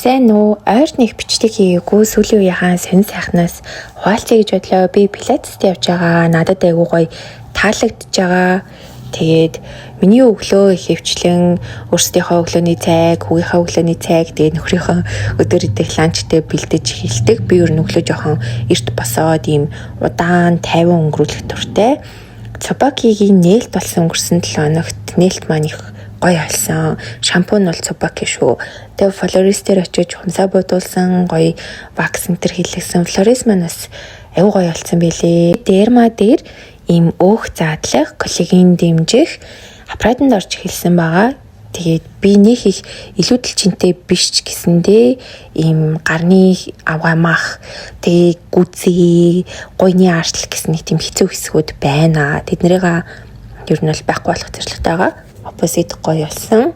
Сайн уу? Ойр нэг бичлэг хийгээгүй, сүүлийн үеийнхаа сонь сайхнаас хуваалцъя гэж бодлоо. Би пилатест явж байгаа. Надад айгүй гоё таалагдж байгаа. Тэгээд миний өглөө ихэвчлэн өөрсдийнхөө өглөөний цайг, хүүгийнхээ өглөөний цайг, тэгээд нөхрийнхөө өдөр идэх lunch тай бэлдэж эхэлдэг. Би ер нь өглөө жоохон эрт босоод ийм удаан тайван өнгөрүүлэх дуртай. Tsubaki-гийн нээлт болсон өнгөрсөн 7 хоногт нээлт маань их гоё болсон. Шампунь бол Tsubaki шүү. Тэгээ флорист дээр очиж хумсаа будуулсан, гоё wax энэ хийлгэсэн. Флорист маань бас аюу гоё болсон байлээ. Derma дээр ийм өөх заадлах, коллаген дэмжих аппаратанд орж эхэлсэн байгаа. Тэгээд би нөх их илүүдэл чинтэй биш ч гэсэндээ ийм гарны авгай мах, тэгээ гүзээ, гуйны аарчлал гэсэн нэг тийм хэцүү хэсгүүд байна. Тэднэрийг ер нь бол байхгүй болох зорилготой байгаа. Opposite гоё болсон.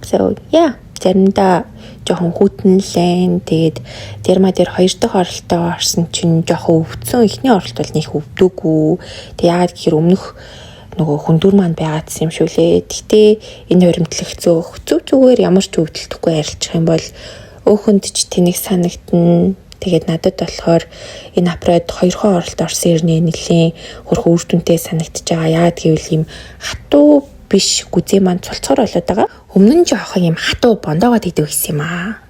So yeah, заримдаа жоохон хүйтэн лэн. Тэгээд derma дээр хоёр дахь оролтоо орсон чинь жоохон өвдсөн. Эхний оролт бол нэг өвдөөгүй. Тэг яагаад гэхээр өмнөх нөгөө хөндүр маань байгаадсан юм шүү лээ. Гэхдээ энэ хуримтлах зөөх зүг зүгээр ямар ч өвдөлтөхгүй арилчих юм бол өөхөнд ч тэнэг санагдана. Тэгээд надад болохоор энэ аппарат хоёрхон оролт орсон ирнэ нэлийн хөрх үр дүнтэй санагдаж байгаа. Яагаад гэвэл ийм хатуу биш, гүзээ маань цолцгор болоод байгаа. Өмнө нь жоохон юм хатуу бондоогоод идэв гэсэн юм аа.